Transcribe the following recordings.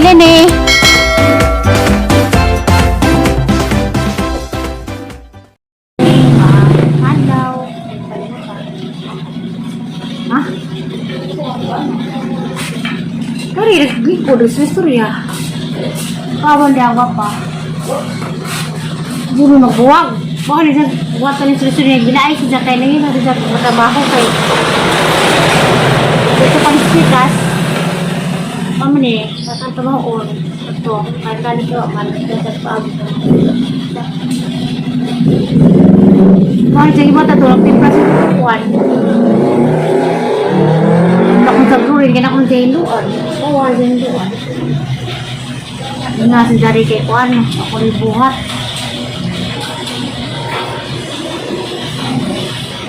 Lene. Hello. Ha? Sorry, ko do istorya. Kawan dia apa? Buro nagbuwag. Baka ni sa buwatan ni istorya ginaay siya kay nangin na siya matrabaho kay. Dito pa sikas. Pamani, sa trabaho on. Ito, kahit kani ko man sa paag. Mga siya mata tulog timpla sa kuwan. Akong sa gawin, kaya akong sa hinduan. Oo, sa hinduan. Nga sa dari kay kuan, ako rin buhat.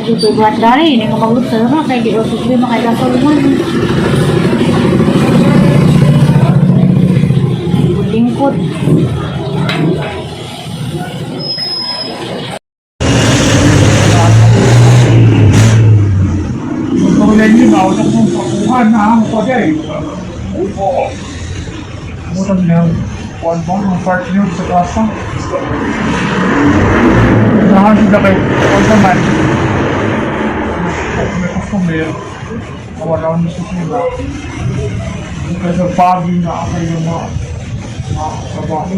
Ako ito buhat dari, hindi ko magluto sa mga kaya di ko sukli makailasol mo. Lingkod. Kung ninyo na, wala kong pakuha na ang pagay. Murang na, kuwan ba, ang partner sa kasa. Nahan sila kay, kuwan naman. May customer, wala na sa sila. Kasi pagi na ako yung mga trabaho.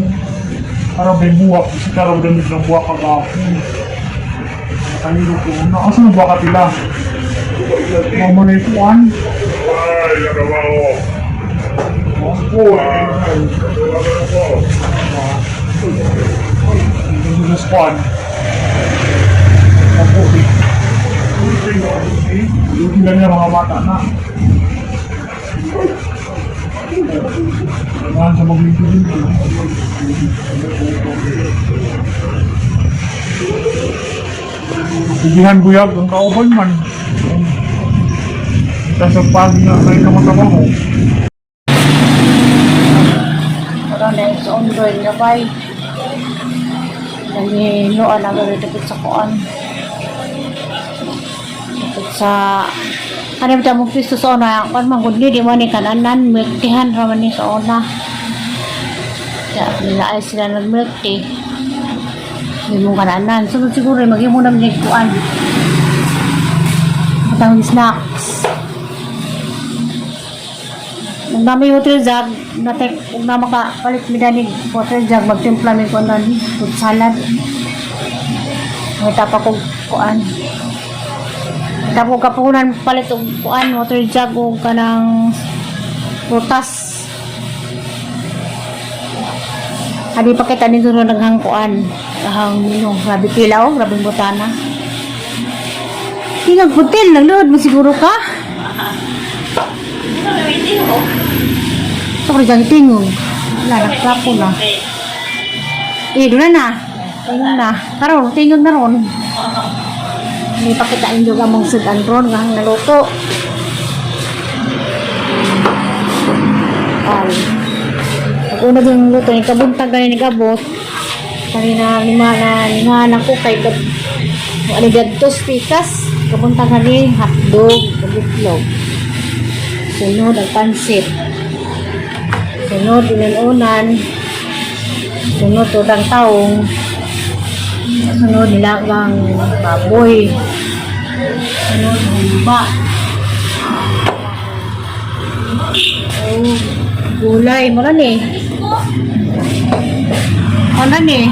Para may buwak, kasi karaw damit ng buwak kagapon. Nakahiro ko, nakasan ang buwak tila. Mama na ikuan. Ay, nakabaho. Ako eh. Hindi sa squad. Ako eh. Hindi lang yung mga bata na. Kailangan sa maglingkod-lingkod. Bibihan buyag ang kauban man. Tapos sa pag na kayo na matrabaho. Wala na yung sa ondoy nga bay. Nanginuan na gawin tapos sa kuan. Tapos sa ano ba mo pisto sa una kuan man gud ni di man ni kananan milk teahan ra man ni sa una. Kaya nila ay sila nag milk tea. May mong kananan. So siguro maghimo na ni kuan. Matang snacks. Nung nami water jug, natek, kung na makapalit mi dani water jug, magtimpla mi kuan dani, fruit salad. May tapa kog kuan. Tapo kapunan palit og kuan water jug og kanang prutas. Adi pa kita nito na naghang kuan. Hang no, grabe pila oh, grabe butana. Tinag hotel, nagluod mo siguro ka. Ito ko dyan tingog. Wala, nagtrapo na. Eh, doon na na. Tingog na. Karon, tingog na ron. May pakitain yung among sudan ron nga ang naluto. Ay. Pag una yung luto, yung kabuntag gani nagabot. Kanina lima na lima na ko kay gab ano gadtos pikas. Kabuntag gani hotdog, itlog. Sunod ang pansit. Sunod inununan. Sunod tutang taong. Sunod nilagang baboy. Sunod humba. Oh, gulay mo ni. Ano ni?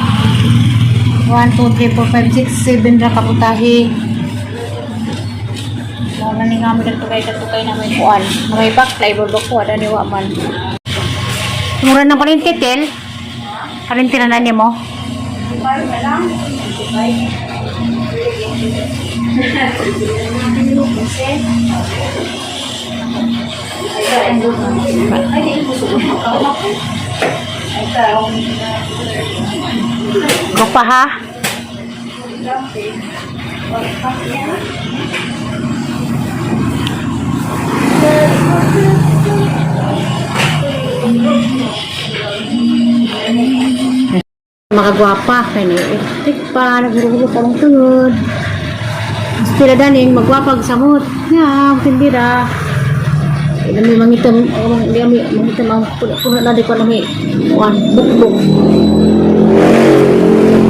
1, 2, 3, 4, 5, 6, 7 ra kaputahi. Mo na ni nga nagtukay-tukay na may kuan. May baklay ba kuan ani wa man. Mura na parinti tel. Parinti na nani mo. Go pa ha. Makagwapa kay ni electric pa naghulo pa mong tungod. Sila daning magwapag samot. Nga, tindira. Kaya may mangitam, di kami mangitam ang puno na di ko na may kuan, bukbuk.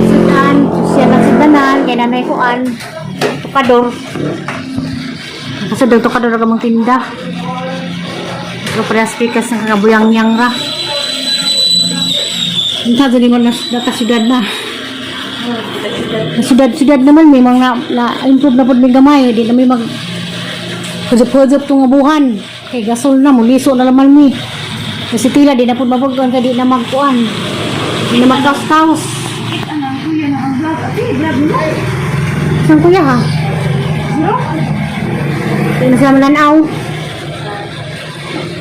Sudan, siya ng sudanan, kaya nanay kuan, tukador. Kasi daw tukador ka mong tinda. Pero parehas pikas ng kakabuyang-yang ra. Unsa dili mo na nakasyudad na. Syudad-syudad naman may mga na improve na pud may gamay, di na may mag hujop-hujop tong buhan. Kay gasol na muliso na naman mi. Kasi tila di na pud mabag-an kay di na magkuan. Di na magkaos-kaos. Saan kuya ha? Di na sila mananaw.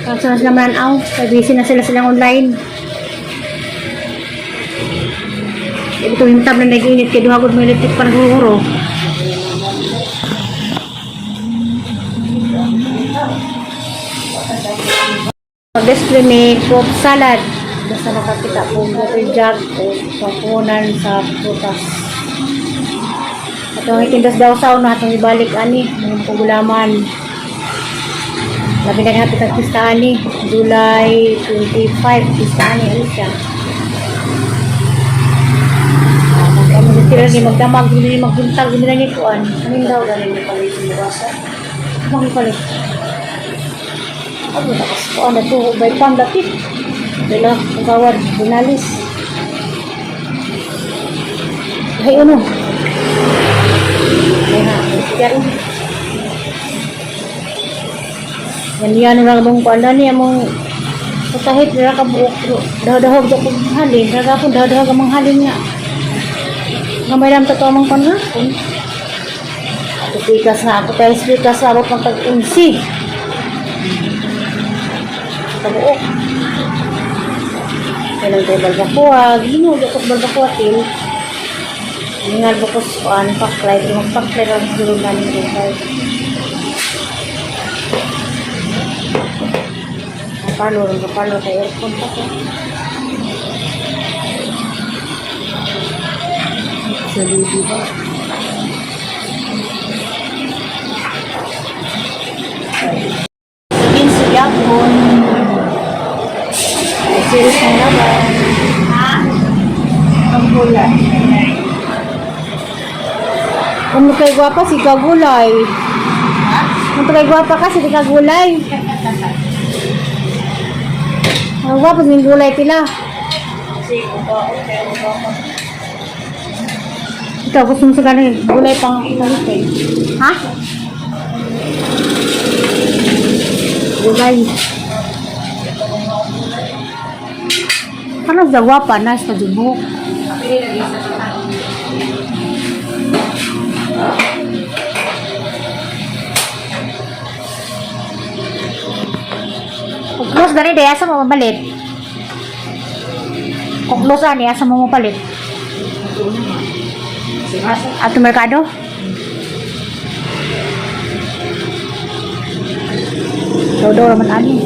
Kaso na sila mananaw. Kaya busy na sila silang online. Ito yung tab na nag-init kay duha gud mo electric para guro. Mag-display may crop salad. Basta makakita po water jug o pangkunan sa prutas. Atong itindas daw sa una atong ibalik ani mga kagulaman. Labi na hapit ang pista ani July 25 pista ani ano siya. Ano sila ni magdamag ni magbuntag ni ni kuan. Anin daw Galing mo palit mo basa. Mga palit. Ano na kas kuan na to by pang dapit. Dala ang gawad bunalis. Ay ano. Ay ha, yan. Yan yan lang mong kuan na niya mong putahit nila ka buok dahog-dahog do kong halin, kagapon dahog-dahog ang mga halin nga. Nga may lang totoo mang kuan hapon. Ato pikas na ako tayo pikas sa abot ng tag-unsi. Kabuok. Kailan tayo balbakuha, ginugo ko sa balbakuha til. Ningal bukos kuan paklay, pero magpaklay lang siguro namin kay. Kapalo, kapalo kay aircon pa ko. Sa duty ba? Sabihin sa yapon. Series ng laban. Ha? Ang gulay. Kung kay gwapa si kagulay. Kung kay gwapa ka si kagulay. Ang gwapa si gulay pila. Kasi uba, okay, uba ko. Ikaw gusto mo sa ganun gulay pang ikaw. Ha? Gulay. Parang sa gwapa na sa jubok. Pili lagi sa kita. Kung close gani day asa mo mabalit? Kung close ani asa mo mapalit? Ato merkado? Daw daw raman ani.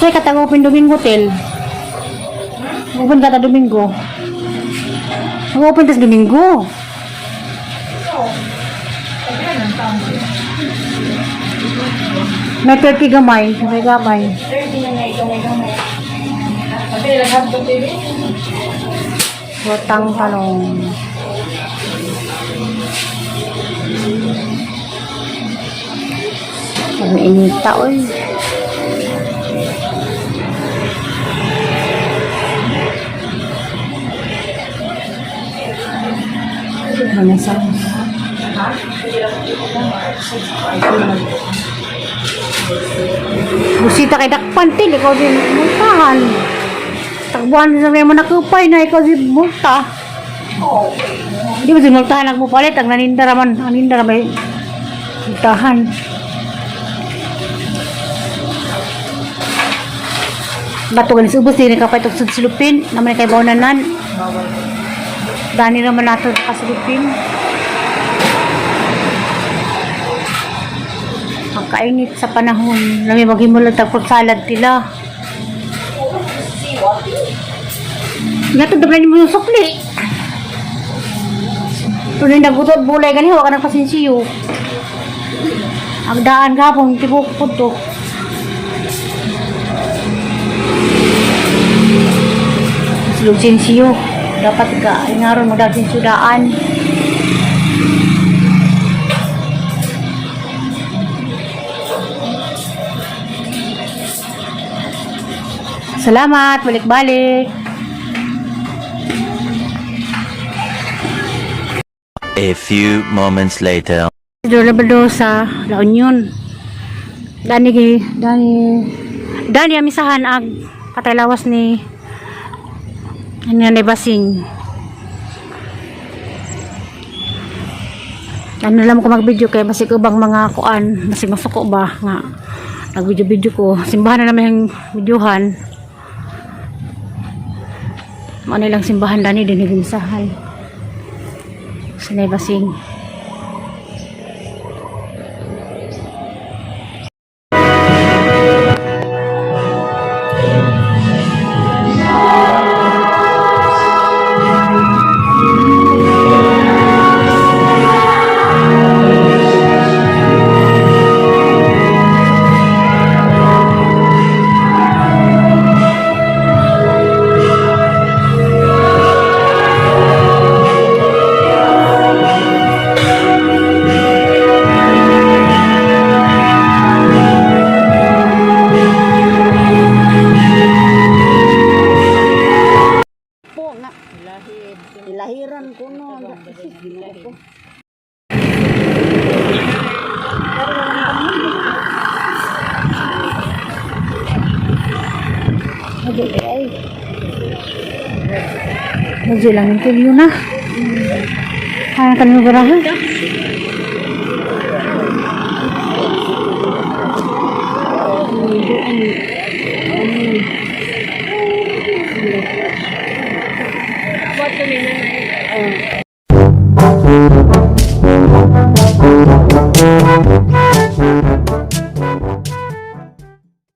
Say katag open Domingo tel. Open kata Domingo. Open tas Domingo. May 30 gamay, may gamay. 30 na nga ikaw may gamay. Pili lang hotdog, baby. Rotang talong. Ang inita, oy. Ano sa? Ha? Busita kay dakpan til, ikaw din multahan. Takbuhan sa mga nakupay na ikaw din multa. Oo. Hindi ba sinultahan ang mupalit? Ang naninda raman, ang naninda raman, multahan. Bato ganis ubos, hindi ka pa itong sulupin. Naman kay baunanan. Dani naman nato kasulupin. Ang kainit sa panahon. Lami maghimulat ang fruit salad nila. Nga to, dablan mo yung sukli. Tunay nagutot bulay gani wa ka nagpasensiyo. Ang daan gapon tibok pud to. Lusensiyo. Dapat ka ingaron mo dagsin daan. Salamat, balik-balik. A few moments later. Isidro Labrador sa La Union. Dani gi dani dani amisahan ag patay-lawas ni ano ni Basing. Ano lang ko mag-video kay basig ubang mga kuan, basig masuko ba nga nag-video-video ko. Simbahan na naman yung videohan. Mao na lang simbahan dani din gimisahan. Sa Basing. Po nga. Ilahiran ko no. Ginoo ko. Medyo lang interview na. Kaya ka nang garahan.